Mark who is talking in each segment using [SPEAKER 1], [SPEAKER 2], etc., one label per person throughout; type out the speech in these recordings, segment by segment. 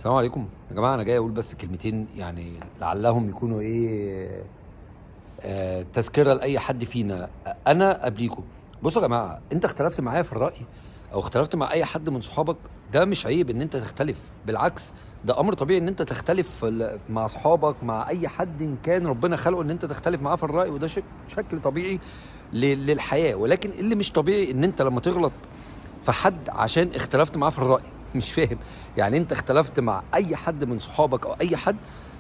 [SPEAKER 1] السلام عليكم يا جماعة، أنا جاي أقول بس كلمتين يعني لعلهم يكونوا إيه تذكرة لأي حد فينا. أنا قبليكم. بصوا يا جماعة، أنت اختلفت معايا في الرأي أو اختلفت مع أي حد من صحابك، ده مش عيب إن أنت تختلف، بالعكس ده أمر طبيعي إن أنت تختلف مع صحابك، مع أي حد إن كان ربنا خلقه إن أنت تختلف معاه في الرأي، وده شكل طبيعي للحياة. ولكن اللي مش طبيعي إن أنت لما تغلط في حد عشان اختلفت معاه في الرأي، مش فاهم يعني انت اختلفت مع اي حد من صحابك او اي حد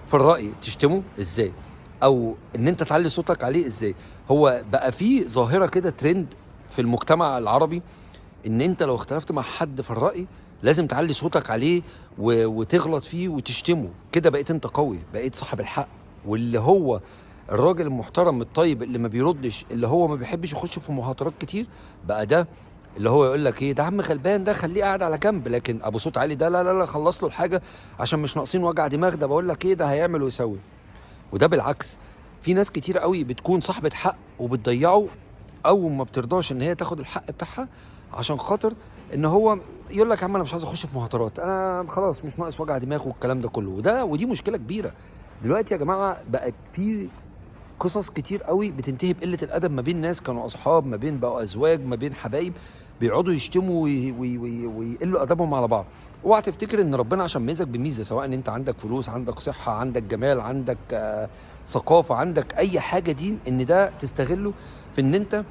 [SPEAKER 1] في الرأي تشتمه ازاي، او ان انت تعلي صوتك عليه ازاي. هو بقى في ظاهرة كده ترند في المجتمع العربي ان انت لو اختلفت مع حد في الرأي لازم تعلي صوتك عليه وتغلط فيه وتشتمه، كده بقيت انت قوي، بقيت صاحب الحق. واللي هو الراجل المحترم الطيب اللي ما بيردش، اللي هو ما بيحبش يخش في مهاترات كتير، بقى ده اللي هو يقول لك ايه ده عم غلبان، ده خليه قاعد على جنب. لكن ابو صوت عالي ده لا لا لا، خلص له الحاجة عشان مش ناقصين وجع دماغ، ده بقول لك ايه ده هيعمل ويسوي. وده بالعكس، في ناس كتير قوي بتكون صاحبة حق وبتضيعه، او ما بترضاش ان هي تاخد الحق بتاعها عشان خاطر ان هو يقول لك يا عم انا مش عايز اخش في مهاترات، انا خلاص مش ناقص وجع دماغ والكلام ده كله. ودي مشكلة كبيرة دلوقتي يا جماعة. بقت في قصص كتير قوي بتنتهي بقلة الأدب ما بين ناس كانوا أصحاب، ما بين بقوا أزواج، ما بين حبايب، بيقعدوا يشتموا ويقلوا أدبهم على بعض. اوعى تفتكر إن ربنا عشان ميزك بميزة، سواء إن أنت عندك فلوس، عندك صحة، عندك جمال، عندك ثقافة، عندك أي حاجة، دين، إن ده تستغله في إن أنت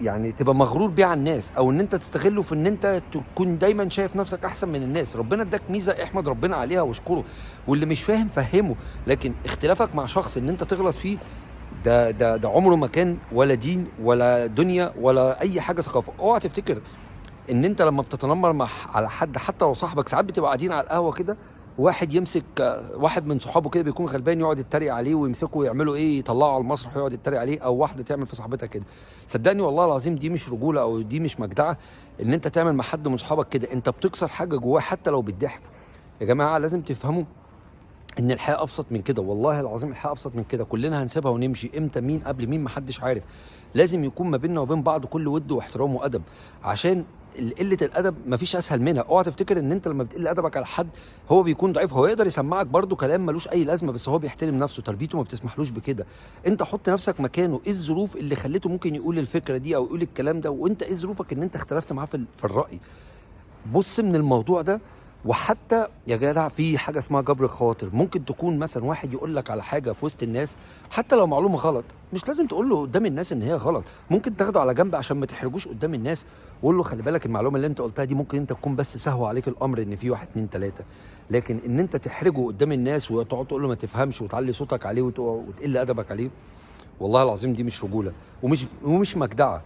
[SPEAKER 1] يعني تبقى مغرور بيه على الناس، او ان انت تستغله في ان انت تكون دايما شايف نفسك احسن من الناس. ربنا اداك ميزة، احمد ربنا عليها واشكره، واللي مش فاهم فهمه. لكن اختلافك مع شخص ان انت تغلط فيه ده عمره ما كان ولا دين ولا دنيا ولا اي حاجة ثقافة. اوعى تفتكر ان انت لما بتتنمر على حد حتى لو صاحبك، ساعات بتبقى قاعدين على القهوة كده، واحد يمسك واحد من صحابه كده بيكون غلبان، يقعد يتريق عليه ويمسكه ويعملوا ايه، يطلعه على المسرح ويقعد يتريق عليه، او واحدة تعمل في صاحبتها كده. صدقني والله العظيم دي مش رجوله او دي مش مجدعه ان انت تعمل مع حد من صحابك كده. انت بتكسر حاجة جواه حتى لو بالضحك. يا جماعة لازم تفهموا ان الحياة ابسط من كده، والله العظيم الحياة ابسط من كده. كلنا هنسيبها ونمشي، امتى، مين قبل مين، محدش عارف. لازم يكون ما بيننا وبين بعض كل ود واحترام وادب، عشان قلة الادب مفيش اسهل منها. اوعى تفتكر ان انت لما بتقل ادبك على حد هو بيكون ضعيف، هو يقدر يسمعك برضو كلام ملوش اي لازمه، بس هو بيحترم نفسه، تربيته ما بتسمحلوش بكده. انت حط نفسك مكانه، ايه الظروف اللي خليته ممكن يقول الفكرة دي او يقول الكلام ده، وانت ايه ظروفك ان انت اختلفت معاه في الراي. بص من الموضوع ده. وحتى يا جدع في حاجة اسمها جبر الخواطر، ممكن تكون مثلا واحد يقول لك على حاجة في وسط الناس حتى لو معلومة غلط، مش لازم تقول له قدام الناس ان هي غلط، ممكن تاخده على جنب عشان ما تحرجوش قدام الناس، وقول له خلي بالك المعلومة اللي انت قلتها دي ممكن انت تكون بس سهو عليك الامر ان في 1 2 3. لكن ان انت تحرجه قدام الناس وتقعد تقول له ما تفهمش وتعلي صوتك عليه وتقل ادبك عليه، والله العظيم دي مش رجوله ومش مجدعه.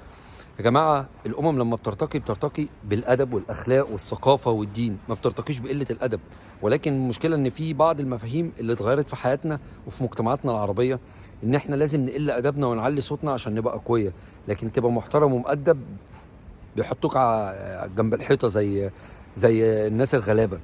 [SPEAKER 1] يا جماعة الأمم لما بترتقي بترتقي بالأدب والأخلاق والثقافة والدين، ما بترتقيش بقلة الأدب. ولكن المشكلة إن في بعض المفاهيم اللي اتغيرت في حياتنا وفي مجتمعاتنا العربية، إن إحنا لازم نقل أدبنا ونعلي صوتنا عشان نبقى أقوياء. لكن تبقى محترم ومؤدب بيحطوك جنب الحيطة زي الناس الغلابة.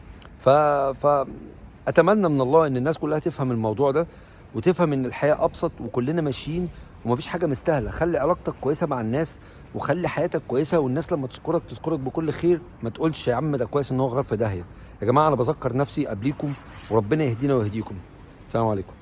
[SPEAKER 1] أتمنى من الله إن الناس كلها تفهم الموضوع ده، وتفهم إن الحياة أبسط وكلنا ماشيين ومفيش حاجة مستاهلة. خلي علاقتك كويسة مع الناس وخلي حياتك كويسة، والناس لما تذكرك تذكرك بكل خير، ما تقولش يا عم ده كويس ان هو غير في داهية. يا جماعة انا بذكر نفسي قبليكم، وربنا يهدينا ويهديكم. السلام عليكم.